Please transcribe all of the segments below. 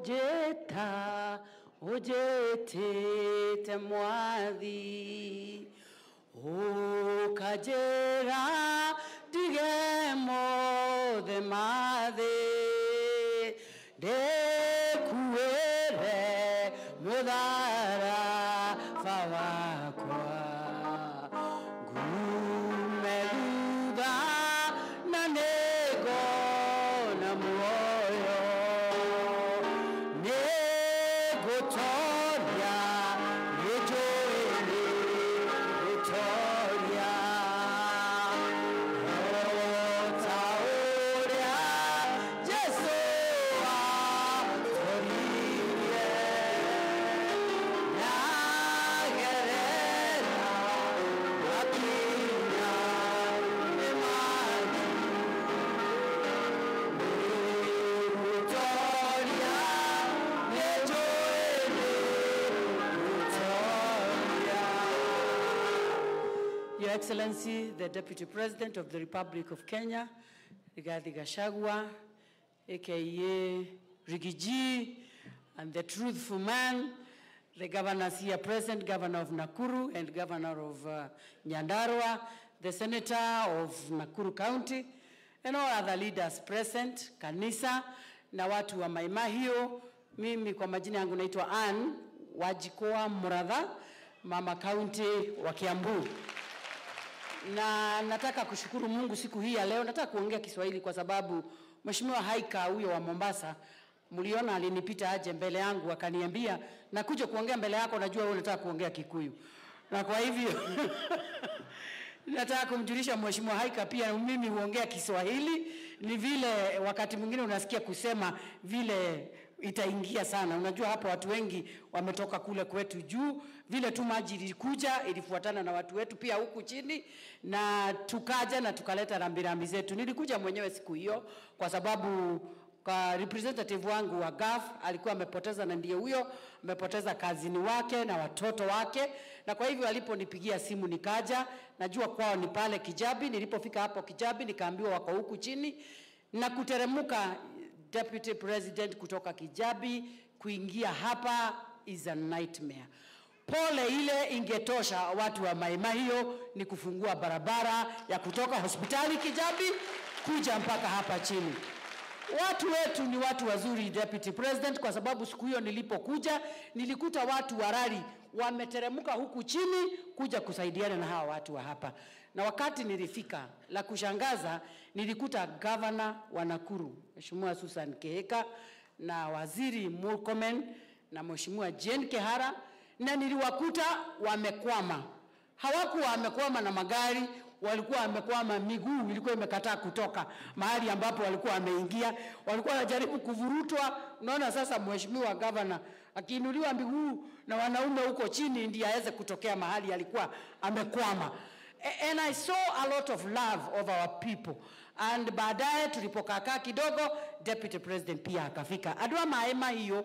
Nekojeta ojetete mwathi ukajera ndige mothe mathi ndekuere mutharaba wakwa ngume thutha na nĩngona muoyo nĩngũtoria nĩnjũĩ nĩngũtoria o ta ũrĩa Jesũ atoririe ndagerera makinya nĩ nĩngũtoria nĩnjũĩ nĩngũtoria. Your Excellency, the Deputy President of the Republic of Kenya, Rigathi Gachagua, aka Riggy G, and the truthful man, the governors here present, Governor of Nakuru and Governor of Nyandarua, the Senator of Nakuru County, and all other leaders present, kanisa, na watu wa Mai Mahiu. Mimi kwa majina yangu naitwa Ann Wajikoa Muratha, Mama County wa Kiambu. Na nataka kushukuru Mungu siku hii ya leo. Nataka kuongea Kiswahili kwa sababu Mheshimiwa Haika huyo wa Mombasa mliona alinipita aje mbele yangu akaniambia nakuja kuongea mbele yako, najua wewe unataka kuongea Kikuyu. Na kwa hivyo nataka kumjulisha Mheshimiwa Haika pia mimi huongea Kiswahili. Ni vile wakati mwingine unasikia kusema vile itaingia sana. Unajua hapo watu wengi wametoka kule kwetu juu, vile tu maji ilikuja ilifuatana na watu wetu pia huku chini, na tukaja na tukaleta rambirambi zetu. Nilikuja mwenyewe siku hiyo kwa sababu kwa representative wangu wa GAF alikuwa amepoteza, na ndiye huyo amepoteza kazini wake na watoto wake, na kwa hivyo aliponipigia simu nikaja. Najua kwao ni pale Kijabi. Nilipofika hapo Kijabi nikaambiwa wako huku chini, na kuteremuka Deputy President kutoka Kijabi kuingia hapa is a nightmare. Pole ile ingetosha watu wa Mai Mahiu ni kufungua barabara ya kutoka hospitali Kijabi kuja mpaka hapa chini. Watu wetu ni watu wazuri, Deputy President, kwa sababu siku hiyo nilipokuja nilikuta watu wa rali wameteremuka huku chini kuja kusaidiana na hawa watu wa hapa. Na wakati nilifika, la kushangaza nilikuta governor wa Nakuru Mheshimiwa Susan Kihika na Waziri Murkomen na Mheshimiwa Jane Kihara, na niliwakuta wamekwama. Hawakuwa wamekwama na magari, walikuwa wamekwama miguu, ilikuwa imekataa kutoka mahali ambapo walikuwa wameingia, walikuwa wanajaribu kuvurutwa. Unaona sasa Mheshimiwa governor akiinuliwa miguu na wanaume huko chini ndiye aweze kutokea mahali alikuwa amekwama. And I saw a lot of love of our people. And baadaye tulipokaa kidogo, Deputy President pia akafika. Andũ a Mai Mahiu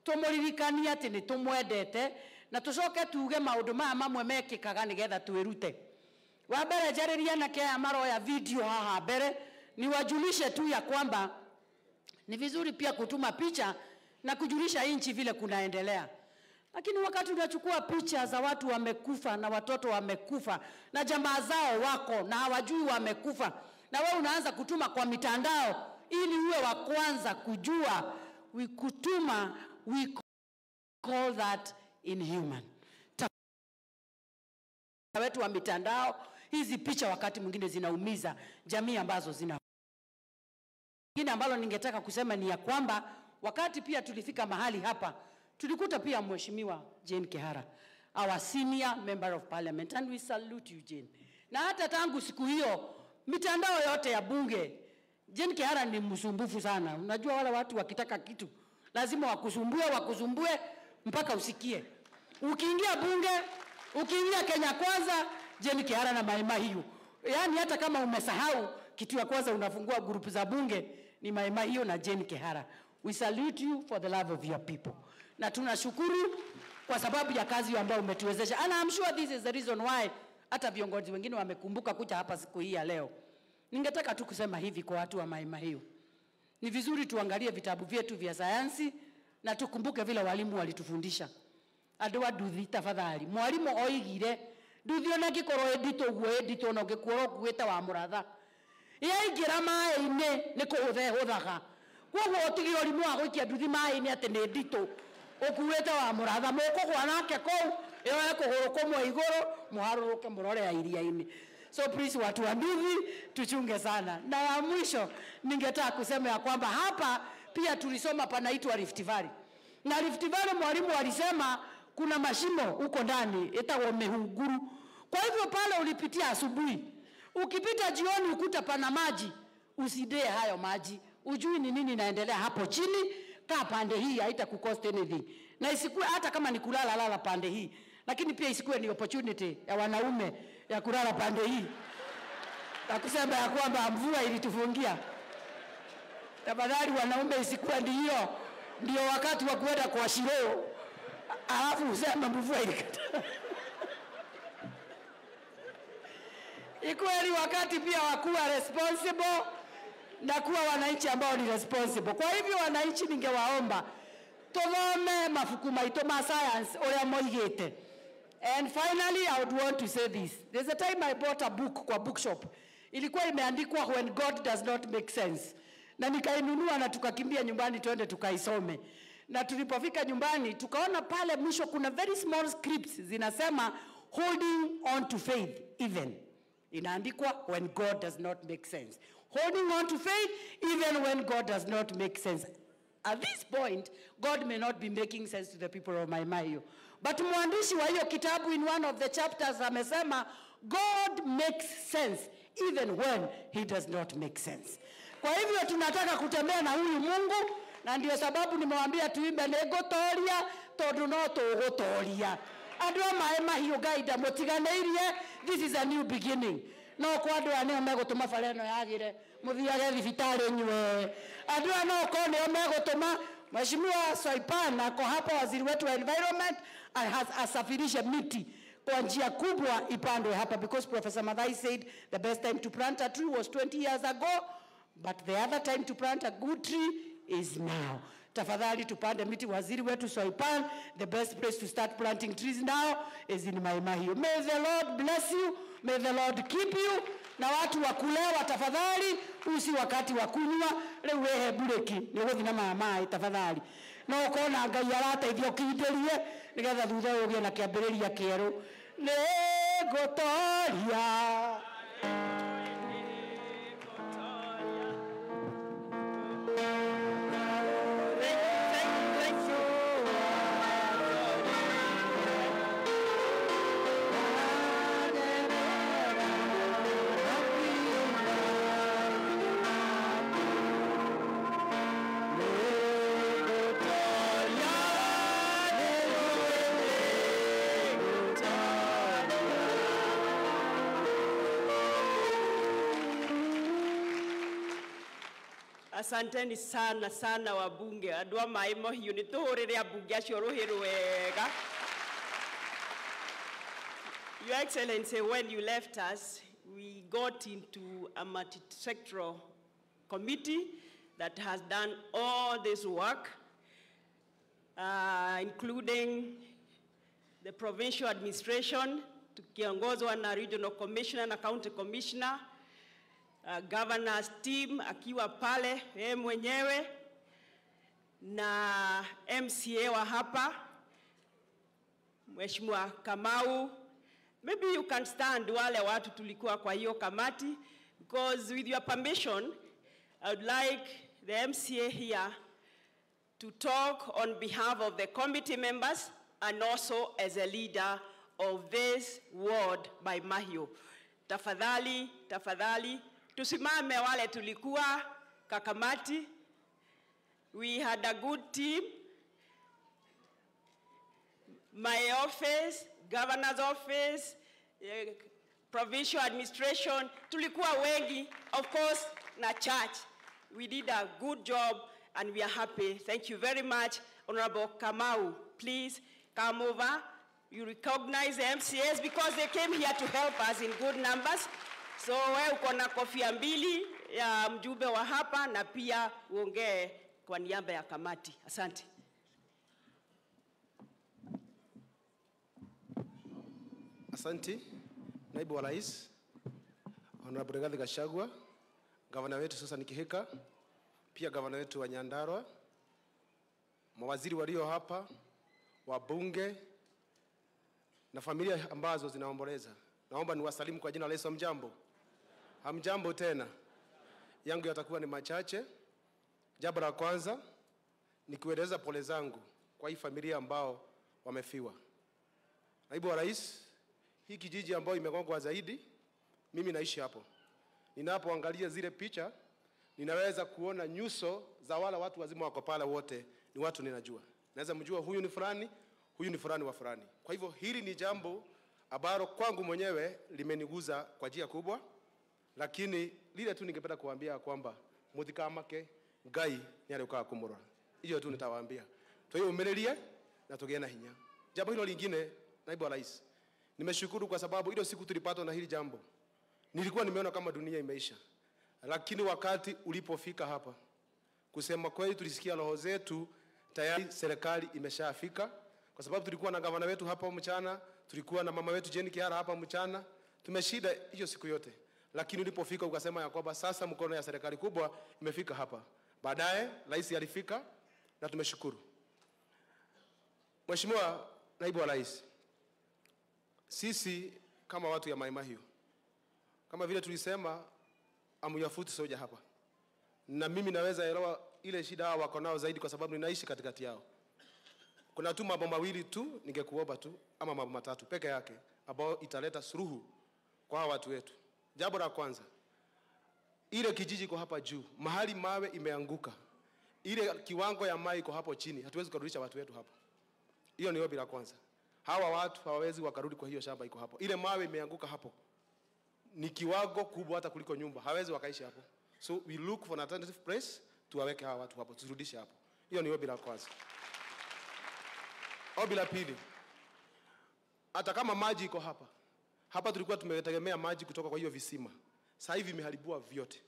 tũmũririkanie atĩ nĩ tũmwendete, na tũcoke tuge maũndũ maya mamwe mekĩkaga nĩgetha twĩrute. Wa mbere njarĩrie anake aya maroya video haha mbere, niwajulishe tu ya kwamba ni vizuri pia kutuma picha na kujulisha nchi vile kunaendelea. Lakini wakati unachukua picha za watu wamekufa na watoto wamekufa na jamaa zao wako na hawajui wamekufa, na wewe unaanza kutuma kwa mitandao ili uwe wa kwanza kujua, we kutuma, we call that inhuman. Wetu wa mitandao, hizi picha wakati mwingine zinaumiza jamii ambazo zina. Kingine ambalo ningetaka kusema ni ya kwamba wakati pia tulifika mahali hapa, tulikuta pia Mheshimiwa Jane Kihara, our senior member of parliament, and we salute you Jane. Na hata tangu siku hiyo mitandao yote ya bunge, Jane Kihara ni msumbufu sana. Unajua wale watu wakitaka kitu lazima wakusumbue, wakusumbue mpaka usikie. Ukiingia bunge, ukiingia Kenya Kwanza, Jane Kihara na Mai Mahiu. Yaani hata kama umesahau kitu ya kwanza unafungua grupu za bunge ni Mai Mahiu na Jane Kihara. We salute you for the love of your people. Na tunashukuru kwa sababu ya kazi ambayo umetuwezesha. And I'm sure this is the reason why hata viongozi wengine wamekumbuka kuja hapa siku hii ya leo. Ningetaka tu kusema hivi kwa watu wa Mai Mahiu. Ni vizuri tuangalie vitabu vyetu vya sayansi na tukumbuke vile walimu walitufundisha. Andũ a nduthi tafadhali, mwalimu oigire nduthi ona ngĩkorwo ĩ nditũ ũguo ĩ nditũ ona ũngĩkuora ũkuĩte wa mũratha, yaingĩra maĩ-inĩ nĩ kũhũtha ĩhũthaga. Koguo ũtige ũrimũ wa gũikia nduthi maĩ-inĩ atĩ nĩ nditũ ũkuĩte wa mũratha, mũkũgwa nake kũu yoe kũgũrũ kũmwe igũrũ mũharũrũke mũrore ya iria-inĩ. So please watu wa nduthi tuchunge sana. Na ya mwisho ningetaka kusema ya kwamba hapa pia tulisoma panaitwa Rift Valley. Na Rift Valley mwalimu alisema kuna mashimo huko ndani itakuwa mehuguru. Kwa hivyo pale ulipitia asubuhi, ukipita jioni ukuta pana maji, usidee hayo maji. Ujui ni nini inaendelea hapo chini. Kaa pande hii haitakucost anything. Na isikuwe hata kama ni kulala lala pande hii, lakini pia isikuwe ni opportunity ya wanaume ya kulala pande hii. Na kusema ya kwamba mvua ilitufungia. Tafadhali wanaume, isikuwe ndio wakati wa kwenda kwa shiroo alafu useme mvua ilikata. Ikuwe ni wakati pia wa kuwa responsible na kuwa wananchi ambao ni responsible. Kwa hivyo wananchi ningewaomba tuthome mabuku maitũ ma science ũrĩa moigĩte. And finally I would want to say this. There's a time I bought a book kwa bookshop. Ilikuwa imeandikwa When God Does Not Make Sense. Na nikainunua na tukakimbia nyumbani twende tukaisome. Na tulipofika nyumbani tukaona pale mwisho kuna very small scripts zinasema holding on to faith even. Inaandikwa When God Does Not Make Sense. Holding on to faith even when God does not make sense. At this point, God may not be making sense to the people of Mai Mahiu. But mwandishi wa hiyo kitabu in one of the chapters amesema God makes sense even when he does not make sense. Kwa hivyo tunataka kutembea na huyu Mungu, na ndio sababu nimewaambia tuimbe nĩngũtoria tondũ no tũgũtoria. Andũ a Mai Mahiu Ngai ndamũtiganĩirie, this is a new beginning. No kwa andũ aya nĩo megũtũma bara ĩno yagĩre, mũthiage thibitarĩ nyue. Andũ aya no korwo nĩo megũtũma Mheshimiwa Soipan ako hapa, waziri wetu wa environment, asafirishe miti kwa njia kubwa ipandwe hapa, because Professor Mathai said the best time to plant a tree was 20 years ago, but the other time to plant a good tree is now. Tafadhali tupande miti. Waziri wetu Soipan, the best place to start planting trees now is in Mai Mahiu. May the Lord bless you, may the Lord keep you. Na watu wa kulewa tafadhali, usi wakati wa kunywa, rĩu wĩhe mburĩki, nĩ ũgũthiĩ na maya maĩ tafadhali. No ũkona Ngai arateithia ũkindĩrie nĩgetha thutha ũyũ ũgĩe na kĩambĩrĩria kĩerũ. Nĩngũtoria. Asanteni sana sana wabunge andũ a Mai Mahiu, nĩ tũhũrĩre ambunge acio rũhĩ rwega. Your Excellency, when you left us, we got into a multi-sectoral committee that has done all this work, including the provincial administration, tukiongozwa na regional commissioner na county commissioner, governor's team akiwa pale yeye mwenyewe na MCA wa hapa Mheshimiwa Kamau. Maybe you can stand wale watu tulikuwa kwa hiyo kamati, because with your permission I would like the MCA here to talk on behalf of the committee members and also as a leader of this ward Mai Mahiu. Tafadhali, tafadhali tusimame wale tulikuwa kakamati. We had a good team. My office, governor's office, provincial administration, tulikuwa wengi, of course, na church. We did a good job and we are happy. Thank you very much, Honorable Kamau. Please come over. You recognize the MCAs because they came here to help us in good numbers. So we uko na kofia mbili, ya mjumbe wa hapa na pia uongee kwa niaba ya kamati. Asante. Asante, Naibu wa Rais, Honorable Rigathi Gachagua, gavana wetu Susan Kihika, pia gavana wetu wa Nyandarua, mawaziri walio hapa, wabunge na familia ambazo zinaomboleza. Naomba niwasalimu kwa jina la Yesu. Hamjambo? Hamjambo tena. Yangu yatakuwa ni machache. Jambo la kwanza ni kueleza pole zangu kwa hii familia ambao wamefiwa. Naibu wa Rais, hii kijiji ambayo imegongwa zaidi, mimi naishi hapo. Ninapoangalia zile picha, ninaweza kuona nyuso za wala watu wazima wako pale wote, ni watu ninajua. Naweza mjua huyu ni fulani, huyu ni fulani wa fulani. Kwa hivyo hili ni jambo ambalo kwangu mwenyewe limeniguza kwa njia kubwa, lakini lile tu ningependa kuambia kwamba muthikamake Ngai ni arĩũkaga kũmũrora. Hiyo tu nitawaambia. Twĩyũmĩrĩrie na tũgĩe na hinya. Jambo hilo lingine, Naibu wa Rais, nimeshukuru kwa sababu ile siku tulipatwa na hili jambo, nilikuwa nimeona kama dunia imeisha. Lakini wakati ulipofika hapa, kusema kweli tulisikia roho zetu tayari serikali imeshafika, kwa sababu tulikuwa na gavana wetu hapa mchana, tulikuwa na mama wetu Jane Kihara hapa mchana, tumeshida hiyo siku yote. Lakini ulipofika ukasema ya kwamba sasa mkono ya serikali kubwa imefika hapa. Baadaye rais alifika na tumeshukuru. Mheshimiwa Naibu wa Rais, sisi kama watu ya Mai Mahiu, kama vile tulisema amuyafuti soja hapa, na mimi naweza elewa ile shida hao wako nao zaidi kwa sababu ninaishi katikati yao. Kuna tu mambo mawili tu ningekuomba tu, ama mambo matatu peke yake ambayo italeta suluhu kwa hawa watu wetu. Jambo la kwanza, ile kijiji iko hapa juu, mahali mawe imeanguka, ile kiwango ya mawe iko hapo chini, hatuwezi kurudisha watu wetu hapo. Hiyo ni ombi la kwanza. Hawa watu hawawezi wakarudi kwa hiyo shamba iko hapo. Ile mawe imeanguka hapo ni kiwango kubwa hata kuliko nyumba, hawezi wakaishi hapo. So we look for an alternative place, tuwaweke hawa watu hapo, turudishe hapo. Hiyo ni ombi la kwanza. Ombi la pili, hata kama maji iko hapa, hapa tulikuwa tumetegemea maji kutoka kwa hiyo visima, sasa hivi imeharibiwa vyote.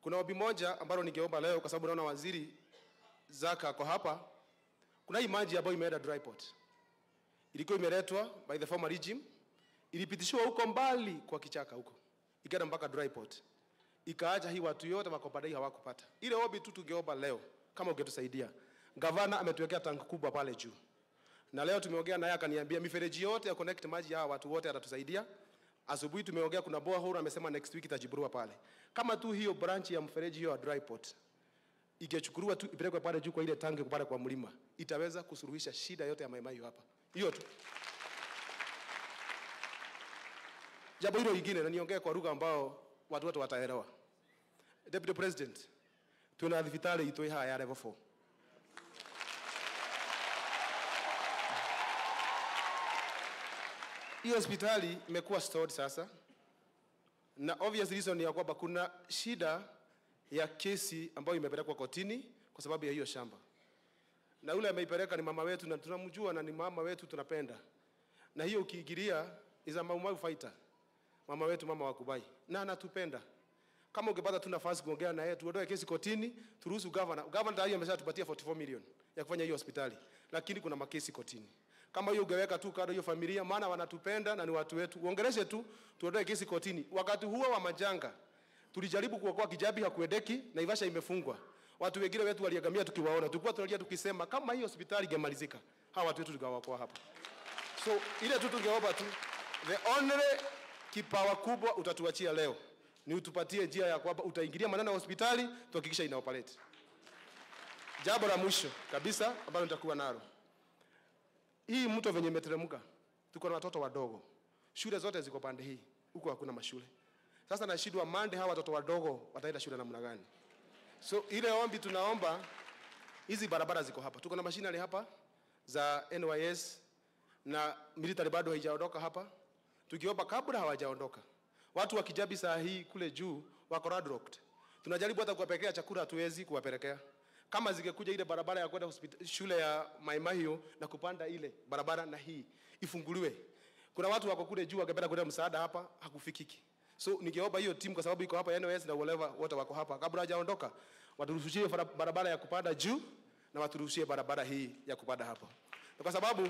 Kuna ombi moja ambalo ningeomba leo kwa sababu naona waziri Zaka ako hapa. Kuna hii maji ambayo imeenda dry port. Ilikuwa imeletwa by the former regime, ilipitishwa huko mbali kwa kichaka huko, ikaenda mpaka dry port. Ikaacha hii watu yote wako baadaye hawakupata. Ile ombi tu tungeomba leo kama ungetusaidia. Gavana ametuwekea tank kubwa pale juu. Na leo tumeongea naye akaniambia mifereji yote ya connect maji hawa watu wote atatusaidia. Asubuhi tumeongea kuna borehole amesema next week itajiburua pale. Kama tu hiyo branch ya mfereji hiyo ya dry port ingechukuliwa tu ipelekwe pale juu kwa ile tanki pale kwa mlima, itaweza kusuluhisha shida yote ya Mai Mahiu hapa. Hiyo tu. Jambo hilo lingine, na niongee kwa lugha ambao watu wote wataelewa. Deputy President, tuna hospitali itoi haya ya level 4. Hiyo hospitali imekuwa stored sasa, na obvious reason ni ya kwamba kuna shida ya kesi ambayo imepelekwa kotini kwa sababu ya hiyo shamba. Na yule ameipeleka ni mama wetu na tunamjua na ni mama wetu tunapenda. Na hiyo ukiingilia is a Mau Mau fighter. Mama wetu, mama wa Kubai. Na anatupenda. Kama ungepata tu nafasi kuongea na yeye, tuondoe kesi kotini, turuhusu governor. Governor tayari ameshatupatia 44 million ya kufanya hiyo hospitali. Lakini kuna makesi kotini. Kama hiyo ungeweka tu kado hiyo familia, maana wanatupenda na ni watu wetu. Uongeleshe tu, tuondoe kesi kotini. Wakati huo wa majanga, tulijaribu kuokoa Kijabi hakuendeki, Naivasha imefungwa. Watu wengine wetu waliangamia tukiwaona. Tulikuwa tunalia tukisema kama hiyo hospitali ingemalizika, hawa watu wetu tungewaokoa hapa. So ile tu tungeomba tu, the only kipawa kubwa utatuachia leo ni utupatie njia ya kwamba utaingilia maneno ya hospitali tuhakikisha ina operate. Jambo la mwisho kabisa ambalo nitakuwa nalo, hii mto venye imeteremka, tuko na watoto wadogo. Shule zote ziko pande hii, huko hakuna mashule. Sasa nashindwa Monday hawa watoto wadogo wataenda shule namna gani? So ile ombi tunaomba, hizi barabara ziko hapa. Tuko na machinery hapa za NYS na military bado haijaondoka hapa. Tukiomba kabla hawajaondoka. Watu wa Kijabi saa hii kule juu wako roadblocked. Tunajaribu hata kuwapelekea chakula, hatuwezi kuwapelekea. Kama zingekuja ile barabara ya kwenda hospitali shule ya Mai Mahiu na kupanda ile barabara na hii ifunguliwe. Kuna watu wako kule juu wangependa kuleta msaada hapa, hakufikiki. So ningeomba hiyo timu, kwa sababu iko hapa NOS na whatever wote wako hapa, kabla hajaondoka waturushie barabara ya kupanda juu na waturushie barabara hii ya kupanda hapa, na kwa sababu